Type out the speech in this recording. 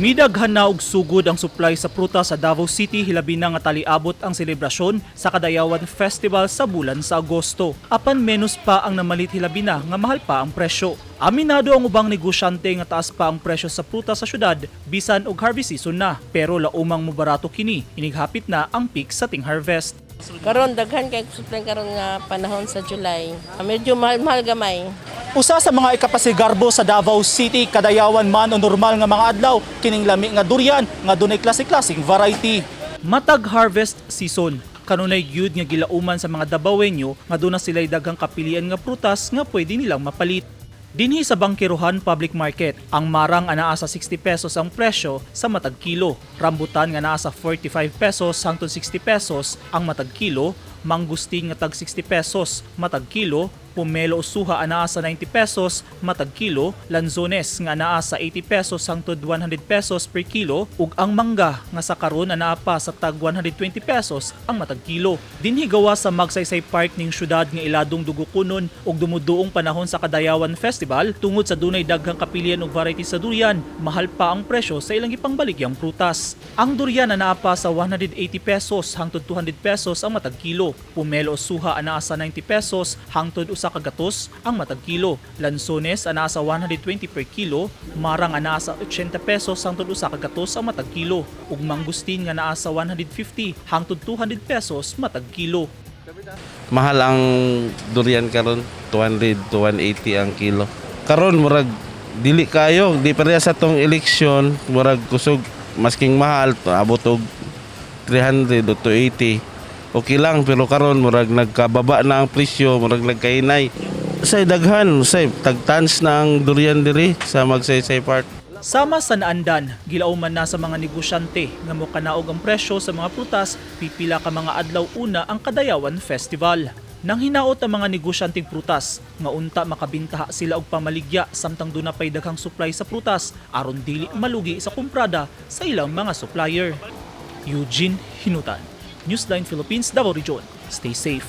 Midaghan na og sugod ang supply sa prutas sa Davao City, hilabi na nga taliabot ang selebrasyon sa Kadayawan Festival sa bulan sa Agosto. Apan menos pa ang namalit, hilabi na nga mahal pa ang presyo. Aminado ang ubang negosyante nga taas pa ang presyo sa prutas sa syudad bisan og harvest season na, pero laumang mobarato kini inighapit na ang peak sa ting harvest. Karon daghan kay supply karon nga panahon sa July. Medyo mahal-mahal gamay. Usa sa mga ikapasigarbo sa Davao City, kadayawan man o normal nga mga adlaw, kining lami nga durian nga dunay klase-klaseng variety. Matag harvest season, kanunay gyud nga gilauman sa mga Dabawenyo nga duna sila'y daghang kapilian nga prutas nga pwede nilang mapalit. Dinhi sa Bangkerohan Public Market, ang marang anaa sa 60 pesos ang presyo sa matag kilo. Rambutan nga naa sa 45 pesos hangtod 60 pesos ang matag kilo, mangustin nga tag 60 pesos matag kilo, pomelo o suha anaa sa 90 pesos matag kilo, lanzones nga anaa sa 80 pesos hangtod 100 pesos per kilo, ug ang mangga nga sa karon anaa pa sa tag 120 pesos ang matag kilo. Dinhi gawa sa Magsaysay Park ning syudad nga iladong dugokunon ug dumuduong panahon sa Kadayawan Festival, tungod sa dunay daghang kapilian og variety sa durian, mahal pa ang presyo sa ilang ipangbaligyang prutas. Ang durian anaa pa sa 180 pesos hangtod 200 pesos ang matag kilo. Pomelo o suha anaa sa 90 pesos hangtod 1 ka gatos ang matag kilo. Lansones anaa sa 120 per kilo, marang anaa sa 80 pesos hangtod 1 ka gatos ang matag kilo, ug mangustin nga naa sa 150 hangtod 200 pesos matag kilo. Mahal ang durian karon, 200 to 180 ang kilo. Karon murag dili kayo, di pareha sa tong eleksyon, murag kusog masking mahal, abot og 300 o 280. Okay lang, pero karon murag nagkababa na ang presyo, murag nagkahinay. Say daghan, say tagtans na ang durian diri sa Magsaysay Park. Sama sa naandan, gilauman na sa mga negosyante nga mokanaog ang presyo sa mga prutas pipila ka mga adlaw una ang Kadayawan Festival. Nang hinaot ang mga negosyanteng prutas nga unta makabintaha sila og pamaligya samtang duna pay daghang supply sa prutas aron dili malugi sa kumprada sa ilang mga supplier. Eugene Hinutan, Newsline Philippines, Davao Region. Stay safe.